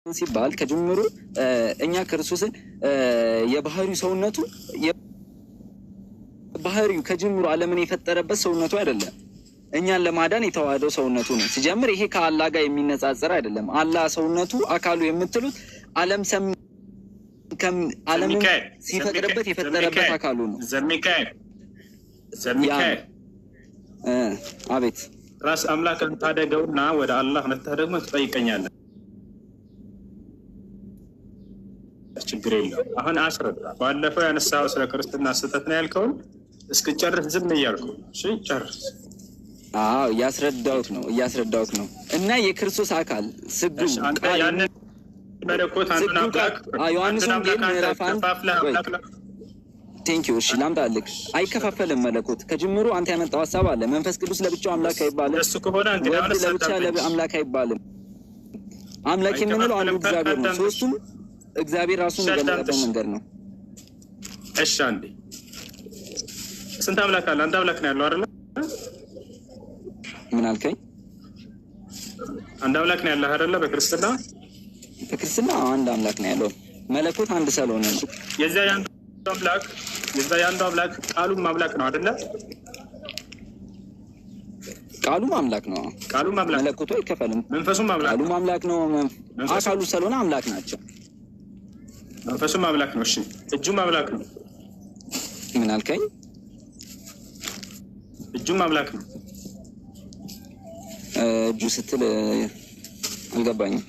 ሲባል ከጅምሩ እኛ ክርስቶስን የባህሪው ሰውነቱ፣ የባህሪው ከጅምሩ ዓለምን የፈጠረበት ሰውነቱ አይደለም። እኛን ለማዳን የተዋህደው ሰውነቱ ነው። ሲጀምር ይሄ ከአላህ ጋር የሚነጻጸር አይደለም። አላህ ሰውነቱ አካሉ የምትሉት ዓለም ዓለምን ሲፈጥርበት የፈጠረበት አካሉ ነው። ዘሚካኤል፣ ዘሚካኤል። አቤት። ራስ አምላክን ታደገውና ወደ አላህ መጥተህ ደግሞ ትጠይቀኛለህ። ችግር የለውም። አሁን አስረዳ። ባለፈው ያነሳኸው ስለ ክርስትና ስህተት ነው ያልከውን እስክጨርስ ዝም እያልኩ፣ እሺ ጨርስ። አዎ፣ እያስረዳሁት ነው፣ እያስረዳሁት ነው። እና የክርስቶስ አካል ስግው አንተ ያንን መለኮት አንዱን አምላክ ዮሐንስ አንዱን ወንጌል አምላክ አንተ ምዕራፍ 1 ከፋፍለህ አምላክ ነው። Thank you። እሺ ላምጣልህ። አይከፋፈልም መለኮት። ከጅምሩ አንተ ያመጣው ሀሳብ አለ። መንፈስ ቅዱስ ለብቻው አምላክ አይባልም። እሱ ከሆነ እንግዲህ ወልድ አሁን ለብቻ አዳምጠኝ። አምላክ አይባልም። አምላክ የምንለው አንዱ አይከፋፈልም ካልክ እግዚአብሔር ነው። አዳምጥ። ሶስቱም እግዚአብሔር ራሱን እሺ የገለጠበት አዳምጥ። መንገድ ነው። እሺ አንዴ፣ ስንት አምላክ አለ? አንድ አምላክ ነው ያለው አይደለ? ምን አልከኝ? አንድ አምላክ ነው ያለህ አይደለ? በክርስትና። በክርስትና አንድ አምላክ ነው ያለው። መለኮት አንድ ስለሆነ ነው። የዛ የአንዱ አምላክ ቃሉም አምላክ ነው አይደለ? ቃሉም አምላክ ነው። ቃሉም አምላክ ነው። መለኮቱ አይከፈልም። መንፈሱም አምላክ ነው። ቃሉም አምላክ ነው። መንፈሱ አካሉ ስለሆነ አምላክ ናቸው። መንፈሱም አምላክ ነው። እሺ እጁም አምላክ ነው። ምን አልከኝ? እጁም አምላክ ነው። እጁ ስትል አልገባኝም።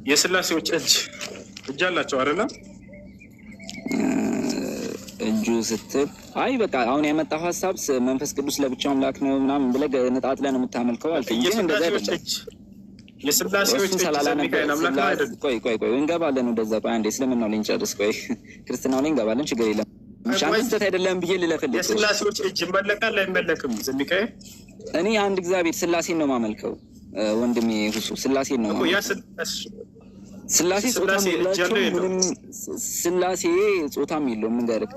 የስላሴዎች እጅ አላቸው አይደለ? እጁ ስትል፣ አይ በቃ አሁን ያመጣው ሀሳብ መንፈስ ቅዱስ ለብቻው አምላክ ነው ምናምን ብለህ ነጣጥለህ ነው የምታመልከው አልከኝ። ግን እንደዛ የስላሴዎች አይደለም። እጅ፣ የስላሴዎች እሱን እጅ ስላላነበ ዘሚካኤል አምላክ ነው አይደለም? ቆይ ቆይ ቆይ፣ እንገባለን ወደዛ። ቆይ አንዴ እስልምናው ላይ እንጨርስ። ቆይ ክርስትናው ላይ እንገባለን፣ ችግር የለም። እሺ አንተ ስህተት አይደለም ብዬ ልለፍልህ። የስላሴዎች እጅ ይመለካል አይመለክም? ዘሚካኤል። እኔ አንድ እግዚአብሔር ስላሴን ነው ማመልከው ወንድሜ ሁሱ፣ ስላሴን ነው እኮ ያ ማመልከው። እሺ፣ ስላሴ ጾታም ስላሴ እጅ ያለው የላቸውም የለውም? ምንም። ስላሴ ጾታም የለውም። ምንገርህ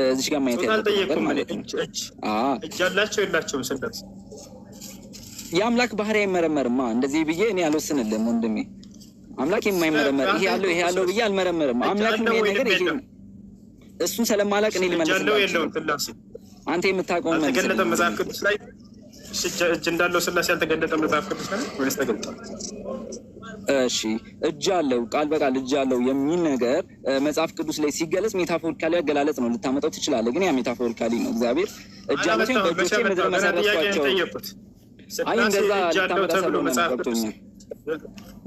እዚች ጋር ማየት ጾታ ያለብን ነገር አልጠየኩም እኔ። ማለት ነው። እጅ እጅ አዎ። እጅ ያላቸው የላቸውም ስላሴ? የአምላክ ባህሪ አይመረመርማ። እንደዚህ ብዬ እኔ አልወስንልም ወንድሜ። አምላክ የማይመረመር ይሄ ያለው ይሄ ያለው ብዬ አልመረምርም። እጅ አምላክ አለው ይሄ ወይንም ነገር ይሄ የለውም? እሱን ስለማላቅ እኔ እጅ ልመልስልህ አለው የለውም አልችልም። ስላሴ? አንተ የምታውቀውን አልተገለጠም መልስልኝ። መጽሐፍ ቅዱስ ላይ? እሺ፣ እጅ እንዳለው ስላሴ አልተገለጠም መጽሐፍ ቅዱስ ላይ ወይስ ተገልጧል? እሺ እጅ አለው፣ ቃል በቃል እጅ አለው የሚል ነገር መጽሐፍ ቅዱስ ላይ ሲገለጽ metaphorically አገላለጽ ነው ልታመጣው ትችላለህ። ግን ያ metaphorically ነው። እግዚአብሔር እጅ አለው ሲሆን አላመጣሁም። መቼ በእጆቼ ምድር አመጣሁ? ገና ጥያቄ መሰረትኳቸው። የጠየኩት። አይ ስላሴ እንደዛ እጅ አለው ልታመጣ ተብሎ ስለሆነ ነው፣ መጽሐፍ ቅዱስ ገብቶኛል።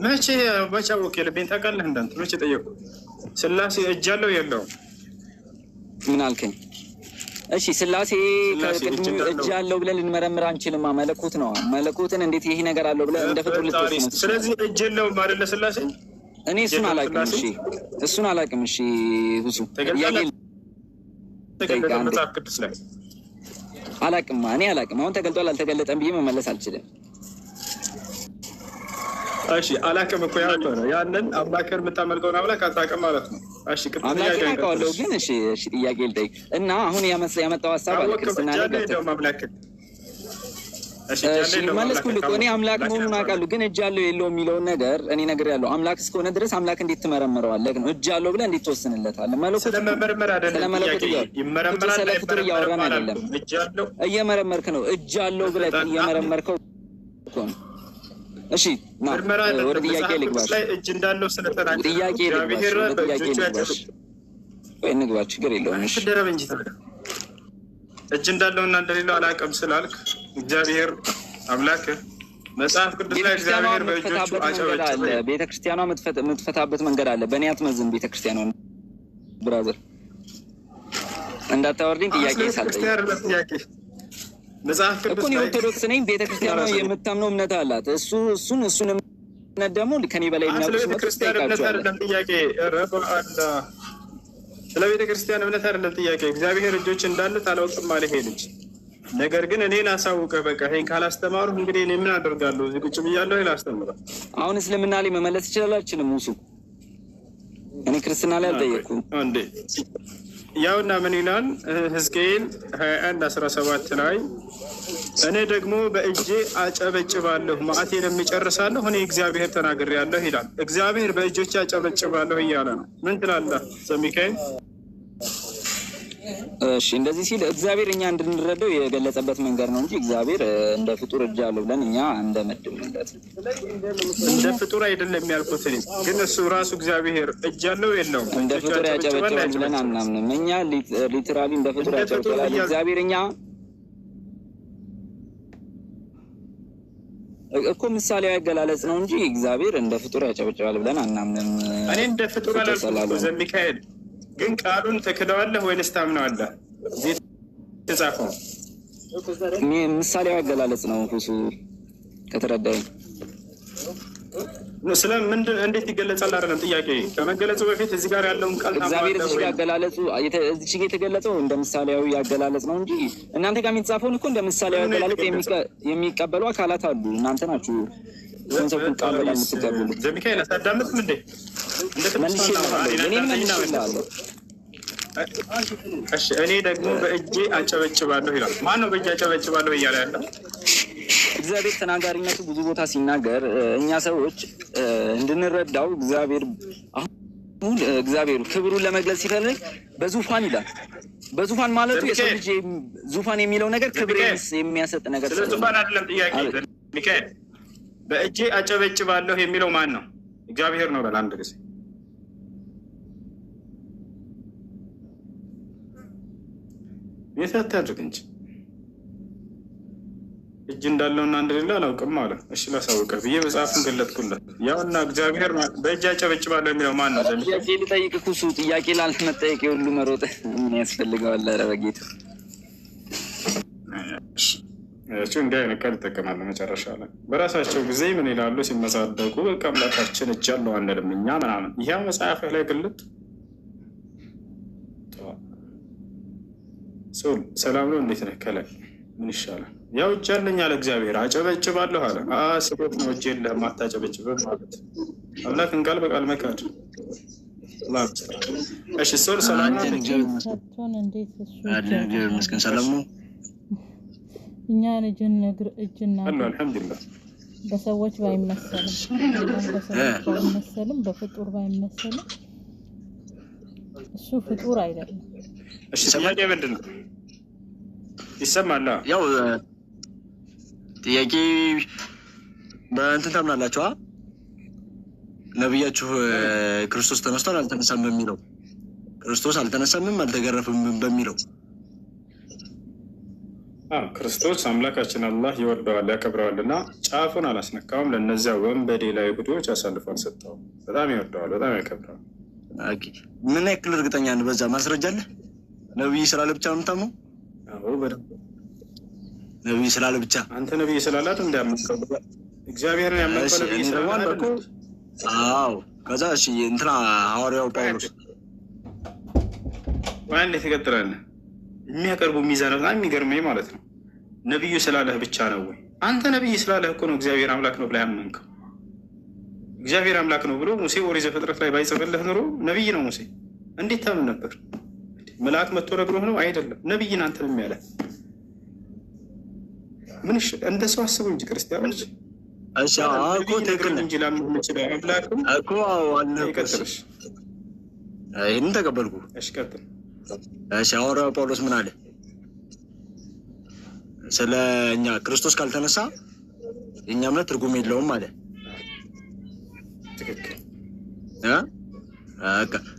መቼ መቼ አወቅ? የልቤን ታውቃለህ እንዳንተ መቼ ጠየቁ? ስላሴ እጅ አለው የለውም? ምን አልከኝ? እሺ ስላሴ ስላሴ እጅ ከቅድሙ እንዳለው እጅ አለው ብለን ልንመረምር አንችልማ። መለኮት ነው። መለኮትን እንዴት ይሄ ነገር አለው ብለህ እንደ ፍጡር ፈጣሪ ልትወስነው ትችላለህ? ስለዚህ እጅ የለውም አይደለ? ስላሴ እኔ እጅ እሱን የለውም አላውቅም። ስላሴ? እሺ እሱን አላውቅም። እሺ ሁሱ ተገልጧል ጥያቄ ልጠይቅህ አልተገለጠም? አንዴ። መጽሐፍ ቅዱስ ላይ። አላውቅም፣ እኔ አላውቅም። አሁን ተገልጧል አልተገለጠም ብዬ መመለስ አልችልም። እሺ አላውቅም እኮ ያልከው ነው። ያንን አምላክን የምታመልከውን አምላክ አታውቅም ማለት ነው። እሺ ቅድም ጥያቄ አምላኬን አውቀዋለሁ ቀጥል። ግን እሺ እሺ ጥያቄ ልጠይቅ እና አሁን ያመጣው ሀሳብ አለ ካወቅህ ክርስትና እጅ ላይ አለው ገብተህ የለውም አምላክን? እሺ እጅ እሺ አለው የለውም መለስኩልህ አምላክን? እኮ። እኔ አምላክ አምላክን መሆኑን አውቀዋለሁ። አውቃለሁ፣ ግን እጅ አለው የለውም የሚለውን ነገር እኔ ነግሬሃለሁ። አምላክ እስከሆነ ድረስ አምላክ እንዴት ትመረምረዋለህ ነው። እጅ አለው ብለህ እንዴት ትወስንለታለህ? መለኮት እኮ ነው። ስለመመርመር ስለ አይደለም መለኮት ጥያቄ። እያወራን ፍጡር ይመረመራል ስለ ፍጡር አይመረመርም እያወራን አይደለም። አላልኩም። እጅ አለው እየመረመርክ ነው። እጅ አለው ብለህ በፈጣሪ እየመረመርከው እኮ ነው። እሺ ና ምርመራ ወደ አይደለም። ጥያቄ መጽሐፍ ቅዱስ ልግባሽ። ላይ እጅ እንዳለው ስለተናገረ ነው። ጥያቄ ልግባሽ። እግዚአብሔር ወደ ጥያቄ በእጆቹ ልግባሽ። ወይ እንግባ፣ ችግር የለውም። እሺ አትደረብ እንጂ ታዲያ። እጅ እንዳለው እና እንደሌለው አላውቅም ስላልክ እግዚአብሔር አምላክ መጽሐፍ ቅዱስ ላይ ቤተክርስቲያኗ እግዚአብሔር በእጆቹ የምትፈታበት መንገድ አለ። አጨበጨበ። ቤተክርስቲያኗ የምትፈታበት መንገድ አለ። በእኔ አትመዝን ቤተክርስቲያኗን brother፣ እንዳታወርድኝ ጥያቄ ስለ ሳልጠይቅ። ቤተክርስቲያን አይደለም ጥያቄ። መጽሐፍ እኮ ቅዱስ እኔ ላይ ኦርቶዶክስ ነኝ። ቤተክርስቲያኗ የምታምነው እምነት አላት። እሱ እሱን እሱን እምነት ደግሞ ከኔ በላይ ስለ የሚያውቁ ሲመጡ ቤተክርስቲያን እምነት ትጠይቃቸዋለህ። አይደለም ጥያቄ። ኧረ በአላህ፣ ስለ ቤተክርስቲያን እምነት አይደለም ጥያቄ። እግዚአብሔር እጆች እንዳሉት አላውቅም አለ ይሄ ልጅ። ነገር ግን እኔን አሳውቅህ። በቃ ይሄን ካላስተማሩ እንግዲህ እኔ ምን አደርጋለሁ? እዚህ ቁጭ ብያለሁ። ይሄን አስተምራል። አሁን እስልምና ላይ መመለስ ይችላል አልችልም? እሱ እኔ ክርስትና ላይ አልጠየቅኩም። እንዴ ያውና ምን ይላል ሕዝቅኤል 21:17 ላይ እኔ ደግሞ በእጄ አጨበጭባለሁ መዓቴንም እጨርሳለሁ እኔ እግዚአብሔር ተናግሬአለሁ ይላል። እግዚአብሔር በእጆቼ አጨበጭባለሁ እያለ ነው። ምን ትላለህ ዘሚካኤል? እሺ እንደዚህ ሲል እግዚአብሔር እኛ እንድንረዳው የገለጸበት መንገድ ነው እንጂ እግዚአብሔር እንደ ፍጡር እጅ አለው ብለን እኛ እንደመድምለት እንደ ፍጡር አይደለም ያልኩት እኔ። ግን እሱ ራሱ እግዚአብሔር እጅ አለው የለውም? እንደ ፍጡር ያጨበጭባል ብለን አናምንም። እኛ literally እንደ ፍጡር ያጨበጭባል እግዚአብሔር እኛ እኮ ምሳሌያዊ አገላለጽ ነው እንጂ እግዚአብሔር እንደ ፍጡር ያጨበጭባል ብለን አናምንም። እኔ እንደ ፍጡር አላልኩም ዘሚካኤል። ግን ቃሉን ትክደዋለህ ወይንስ ታምነዋለህ? እዚህ የተጻፈው ምሳሌያዊ አገላለጽ ነው። ሁሱ ከተረዳኝ ስለምንድን እንዴት ይገለጻል? አይደለም ጥያቄ። ከመገለጹ በፊት እዚህ ጋር ያለውን ቃል እግዚአብሔር እዚህ ጋር አገላለጹ እዚህ ጋር የተገለጸው እንደ ምሳሌያዊ አገላለጽ ነው እንጂ እናንተ ጋር የሚጻፈውን እኮ እንደ ምሳሌያዊ አገላለጽ የሚቀበሉ አካላት አሉ። እናንተ ናችሁ concept ኡን ቃል በቃል የምትቀበሉት። ዘሚካኤል አታዳምጥም እንዴ? መልሼ። እሺ እኔ ደግሞ በእጄ አጨበጭባለሁ ይላል። ማን ነው በእጄ አጨበጭባለሁ እያለ ያለው? እግዚአብሔር ተናጋሪነቱ ብዙ ቦታ ሲናገር እኛ ሰዎች እንድንረዳው እግዚአብሔር አሁን እግዚአብሔር ክብሩን ለመግለጽ ሲፈልግ በዙፋን ይላል። በዙፋን ማለቱ የሰው ልጅ ዙፋን የሚለው ነገር ክብር የሚያሰጥ ነገር ስለ ዙፋን አይደለም ጥያቄ ሚካኤል። በእጄ አጨበጭባለሁ የሚለው ማን ነው? እግዚአብሔር ነው በል አንድ ጊዜ። የት አታድርግ እንጂ እጅ እንዳለውና እንደሌለ አላውቅም አለ። እሺ ላሳውቅህ ብዬ መጽሐፉን ገለጥኩለት። ያውና እግዚአብሔር በእጅ አጨበጭባለሁ የሚለው ማን ነው? ጥያቄ ልጠይቅ እኮ እሱ ጥያቄ ላለመጠየቅ የሁሉ መሮጥ ምን ያስፈልገዋል? ኧረ በጌታ እሱ እንዲህ አይነት ቃል ይጠቀማሉ። መጨረሻ ላይ በራሳቸው ጊዜ ምን ይላሉ ሲመጻደቁ፣ በቃ አምላካችን እጅ አለው አንልም እኛ ምናምን። ይኸው መጽሐፍህ ላይ ግልጥ። ሰላም ነው። እንዴት ነህ? ከላይ ምን ይሻላል? ያው እጅ አለኝ አለ እግዚአብሔር፣ አጨበጭባለሁ አለ። ስበት ነው እጅ የለህም አታጨበጭብም ማለት አምላክን ቃል በቃል መካድ። እሺ ሶል ሰላም ነው። ሰላም ነው። እኛን እጅና አልሐምዱሊላህ በሰዎች ባይመሰልም በሰዎች ባይመሰልም በፍጡር ባይመሰልም እሱ ፍጡር አይደለም። እሺ ጥያቄ ምንድን ነው? ይሰማል? ያው ጥያቄ በእንትን ታምናላችሁ? ነቢያችሁ ክርስቶስ ተነስቷል አልተነሳም በሚለው ክርስቶስ አልተነሳምም አልተገረፍምም በሚለው ክርስቶስ አምላካችን አላህ ይወደዋል ያከብረዋል እና ጫፉን አላስነካውም። ለእነዚያ ወንበዴ ለአይሁዶች አሳልፎ አልሰጠውም። በጣም ይወደዋል፣ በጣም ያከብረዋል። ምን ያክል እርግጠኛ ነህ? በዛ ማስረጃ አለ? ነብይ ስላለ ብቻ ነው የምታምነው? አዎ በደንብ። ነብይ ስላለ ብቻ። አንተ ነብይ ስላላት እንዳያመንከው እግዚአብሔርን ያመንከው ነብይ ስላለ አይደል? አዎ። ከዛ እሺ እንትና ሐዋርያው ጳውሎስ ወይ እንዴት ትቀጥላለህ? የሚያቀርቡ ሚዛን በጣም የሚገርመኝ ማለት ነው። ነብዩ ስላለህ ብቻ ነው ወይ? አንተ ነብይ ስላለህ እኮ ነው እግዚአብሔር አምላክ ነው ብለህ ያመንከው። እግዚአብሔር አምላክ ነው ብሎ ሙሴ ኦሪት ዘፍጥረት ላይ ባይጽፍልህ ኑሮ ነብይ ነው ሙሴ እንዴት ታምን ነበር? መልአክ መጥቶ ነግሮህ ነው? አይደለም። ነብይን አንተን የሚያለ ምን እንደ ሰው አስቡ እንጂ ክርስቲያኖች። እሺ እኮ ትክክል እንጂ ላምን የምችለው አምላክም እኮ አለ። ይቀጥልሽ። ይህንን ተቀበልኩ። እሺ ቀጥል። እሺ ሐዋርያው ጳውሎስ ምን አለ? ስለ እኛ ክርስቶስ ካልተነሳ የእኛ እምነት ትርጉም የለውም አለ። ትክክል።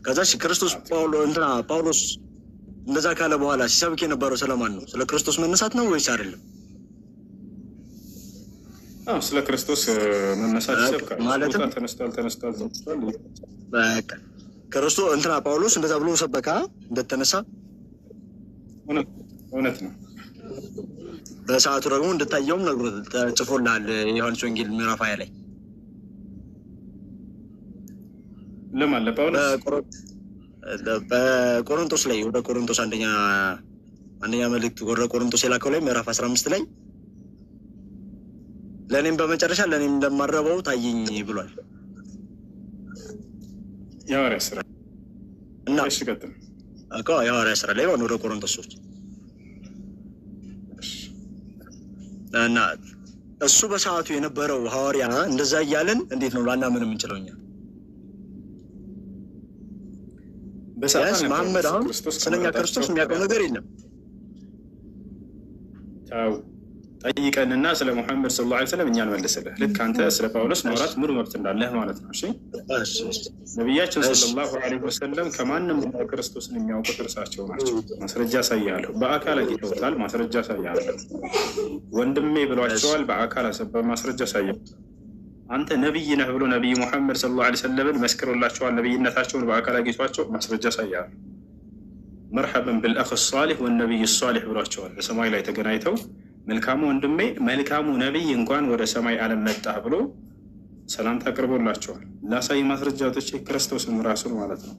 ከዛ ክርስቶስ እንትና ጳውሎስ እንደዛ ካለ በኋላ ሲሰብክ የነበረው ስለማን ነው? ስለ ክርስቶስ መነሳት ነው ወይስ አይደለም? አዎ ስለ ክርስቶስ መነሳት ይሰብካል። ማለትም ተነስቷል፣ ተነስቷል፣ ተነስቷል። በቃ ክርስቶስ እንትና ጳውሎስ እንደዛ ብሎ ሰበካ እንደተነሳ እውነት ነው። በሰዓቱ ደግሞ እንደታየውም ነግሮ ጽፎልሃል የዮሐንስ ወንጌል ምዕራፍ 20 ላይ። ለማን ለጳውሎስ? በቆሮንቶስ ላይ ወደ ቆሮንቶስ አንደኛ መልእክት ወደ ቆሮንቶስ የላከው ላይ ምዕራፍ 15 ላይ ለእኔም በመጨረሻ ለእኔም እንደማረበው ታየኝ ብሏል። የሐዋርያት ሥራ እና እሺ ቀጥል። እኮ የሐዋርያ ስራ ላይ ወደ ቆሮንቶስ ሰዎች እና እሱ በሰዓቱ የነበረው ሐዋርያ እንደዛ እያለን እንዴት ነው ላናምን የምንችለው እኛ? በሰዓቱ መሐመድ አሁን ስለኛ ክርስቶስ የሚያውቀው ነገር የለም። ተው ጠይቀንና ስለ ሙሐመድ ሰለላሁ ዐለይሂ ወሰለም እኛ እንመልስልህ። ልክ አንተ ስለ ጳውሎስ ማውራት ሙሉ መብት እንዳለህ ማለት ነው። እሺ ነቢያችን ሰለላሁ ዐለይሂ ወሰለም ከማንም በላይ ክርስቶስን የሚያውቁት እርሳቸው ናቸው። ማስረጃ አሳያለሁ። በአካል አግኝተውታል። ማስረጃ አሳያለሁ። ወንድሜ ብሏቸዋል። በአካል ማስረጃ አሳያለሁ። አንተ ነቢይ ነህ ብሎ ነቢይ ሙሐመድ ሰለላሁ ዐለይሂ ወሰለምን መስክሮላቸዋል። ነቢይነታቸውን በአካል አግኝቷቸው ማስረጃ አሳያለሁ። መርሐበን ብልአኽ ሷሊሕ ወነቢይ ሷሊሕ ብሏቸዋል። በሰማይ ላይ ተገናኝተው መልካሙ ወንድሜ መልካሙ ነቢይ እንኳን ወደ ሰማይ ዓለም መጣህ ብሎ ሰላምታ አቅርቦላቸዋል። ላሳይ ማስረጃቶች ክርስቶስን ራሱን ማለት ነው።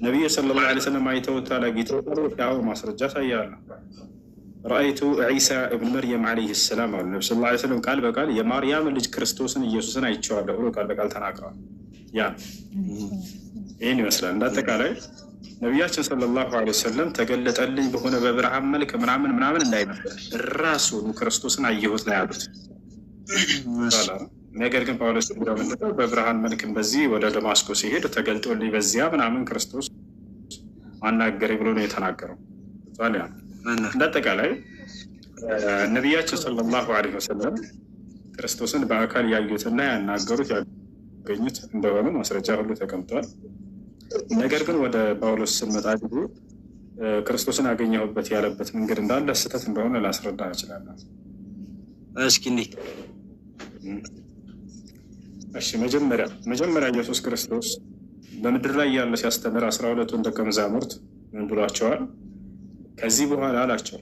ነቢዩ ሰለላሁ ዐለይሂ ወሰለም አይተውታል፣ አግኝተውታል። ያው ማስረጃ አሳያለሁ። ረአይቱ ዒሳ እብን መርየም ዐለይሂ ሰላም አሉ ነቢ ሰለላሁ ዐለይሂ ወሰለም ቃል በቃል የማርያም ልጅ ክርስቶስን ኢየሱስን አይቼዋለሁ ብሎ ቃል በቃል ተናግረዋል። ያ ይህን ይመስላል። እንዳጠቃላይ ነቢያችን ሰለላሁ ዐለይሂ ወሰለም ተገለጠልኝ በሆነ በብርሃን መልክ ምናምን ምናምን እንዳይመስል ራሱን ክርስቶስን አየሁት ነው ያሉት። ነገር ግን ጳውሎስ ምንድነው በብርሃን መልክም በዚህ ወደ ደማስቆ ሲሄድ ተገልጦልኝ በዚያ ምናምን ክርስቶስ አናገረኝ ብሎ ነው የተናገረው። እንዳጠቃላይ ነቢያችን ሰለላሁ ዐለይሂ ወሰለም ክርስቶስን በአካል ያዩትና ያናገሩት ያገኙት እንደሆነ ማስረጃ ሁሉ ተቀምጧል። ነገር ግን ወደ ጳውሎስ ስንመጣ ጊዜ ክርስቶስን አገኘሁበት ያለበት መንገድ እንዳለ ስህተት እንደሆነ ላስረዳ እችላለሁ። እስኪ እንዴት? እሺ መጀመሪያ ኢየሱስ ክርስቶስ በምድር ላይ ያለ ሲያስተምር 12ቱን ደቀ መዛሙርት ምን ብሏቸዋል? ከዚህ በኋላ አላቸው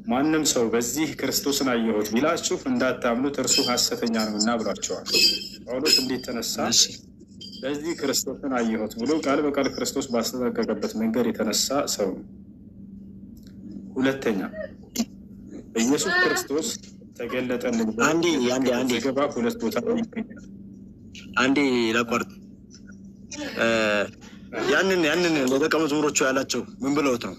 ማንም ሰው በዚህ ክርስቶስን አየሁት ቢላችሁ እንዳታምኑት እርሱ ሐሰተኛ ነውና ብሏቸዋል። ጳውሎስ እንዴት ተነሳ? በዚህ ክርስቶስን አየሁት ብሎ ቃል በቃል ክርስቶስ ባስጠነቀቀበት መንገድ የተነሳ ሰው ነው። ሁለተኛ ኢየሱስ ክርስቶስ ተገለጠልን። አንዴ አንዴ አንዴ ዘገባ ሁለት ቦታ ላይ ይገኛል። አንዴ ላቋርጥ። ያንን ለደቀ መዝሙሮቹ ያላቸው ምን ብለውት ነው?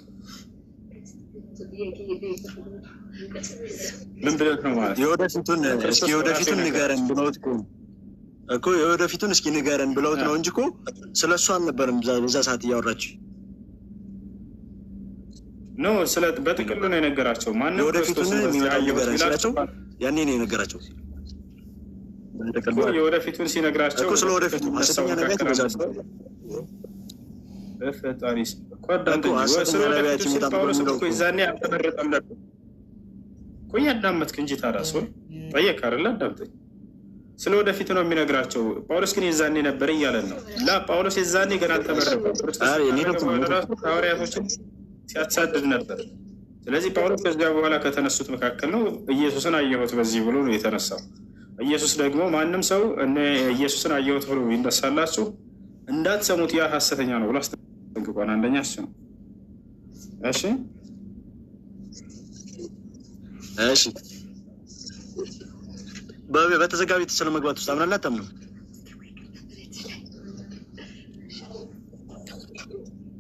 ምን ብለውት ነው ማለት የወደፊቱን እስኪ የወደፊቱን ንገረን ብለውት እኮ የወደፊቱን እስኪ ንገረን ብለውት ነው እንጂ እኮ ስለ እሱ አልነበረም በዛ ሰዓት እያወራችሁ No፣ ስለ በጥቅሉ ነው የነገራቸው። ማንም የወደፊቱን የሚመጣው ንገረን ሲላቸው ያኔ ነው የነገራቸው። የወደፊቱን ሲነግራቸው እኮ ስለ ወደፊቱ ሐሰተኛ ነቢያት ይበዛሉ በፈጣሪ እኮ አዳምጠኝ። ስለ ወደፊቱ ሲል ጳውሎስ እኮ የዛኔ አልተመረጠም ነበር እኮ። እያዳመጥክ እንጂ ታዲያ ሰው ጠየቅ አይደለ? አዳምጠኝ። ስለ ወደፊቱ ነው የሚነግራቸው። ጳውሎስ ግን የዛኔ ነበር እያለን ነው። ላ ጳውሎስ የዛኔ ገና አልተመረጠም። ክርስቶስ ራሱ ሐዋርያቶችን ሲያሳድድ ነበር። ስለዚህ ጳውሎስ ከዚያ በኋላ ከተነሱት መካከል ነው። ኢየሱስን አየሁት በዚህ ብሎ ነው የተነሳው። ኢየሱስ ደግሞ ማንም ሰው ኢየሱስን አየሁት ብሎ ይነሳላችሁ እንዳትሰሙት ያ ሐሰተኛ ነው ብሎ አስጠንቅቋል። አንደኛ እሱ ነው። እሺ እሺ በተዘጋ ቤት ስለመግባት ውስጥ አምናለህ አታምንም?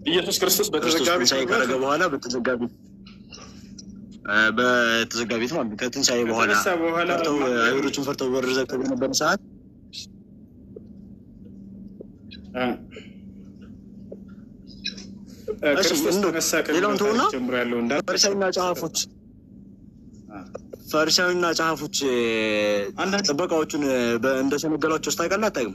ኢየሱስ ክርስቶስ በተዘጋ ቤት ትንሣኤ ካደረገ በኋላ በተዘጋ ቤት ማለት ከትንሣኤ በኋላ ፈርተው አይሁዶቹን ፈርተው በር ዘግተው በነበረ ሰዓት ክርስቶስ ተነሳ ሌላውን ተውና ጀምሮ ያለው እንዳለ ፈሪሳዊና ጸሐፎች ጥበቃዎቹን እንደሸነገሏቸው ስታውቃለህ አታውቅም?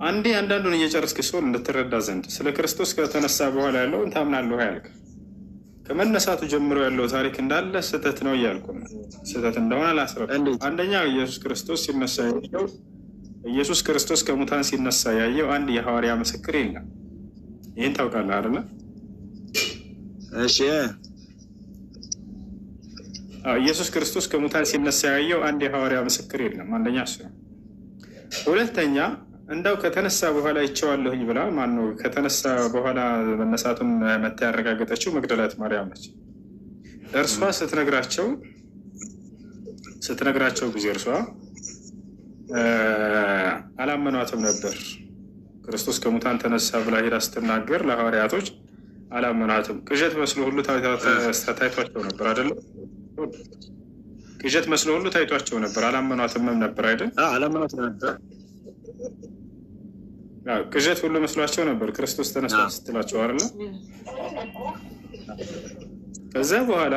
አንዴ አንዳንዱን እየጨረስክ ሲሆን እንድትረዳ ዘንድ ስለ ክርስቶስ ከተነሳ በኋላ ያለውን ታምናለህ ያልክ ከመነሳቱ ጀምሮ ያለው ታሪክ እንዳለ ስህተት ነው እያልኩ ነው። ስህተት እንደሆነ ላስረዳ። አንደኛ ኢየሱስ ክርስቶስ ሲነሳ ያየው ኢየሱስ ክርስቶስ ከሙታን ሲነሳ ያየው አንድ የሐዋርያ ምስክር የለም። ይህን ታውቃለህ አይደለ? እሺ። ኢየሱስ ክርስቶስ ከሙታን ሲነሳ ያየው አንድ የሐዋርያ ምስክር የለም። አንደኛ እሱ ነው። ሁለተኛ እንዳው ከተነሳ በኋላ ይቸዋለሁኝ ብላ ማነው ከተነሳ በኋላ መነሳቱን መታ ያረጋገጠችው መግደላዊት ማርያም ነች። እርሷ ስትነግራቸው ጊዜ እርሷ አላመኗትም ነበር። ክርስቶስ ከሙታን ተነሳ ብላ ሄዳ ስትናገር ለሐዋርያቶች አላመናትም። ቅዠት መስሎ ሁሉ ታይቷቸው ነበር አይደለም? ቅዠት መስሎ ሁሉ ታይቷቸው ነበር፣ አላመኗትምም ነበር አይደል? አላመኗትም ነበር። ቅዠት ሁሉ መስሏቸው ነበር ክርስቶስ ተነስቷል ስትላቸው አይደለ? ከዛ በኋላ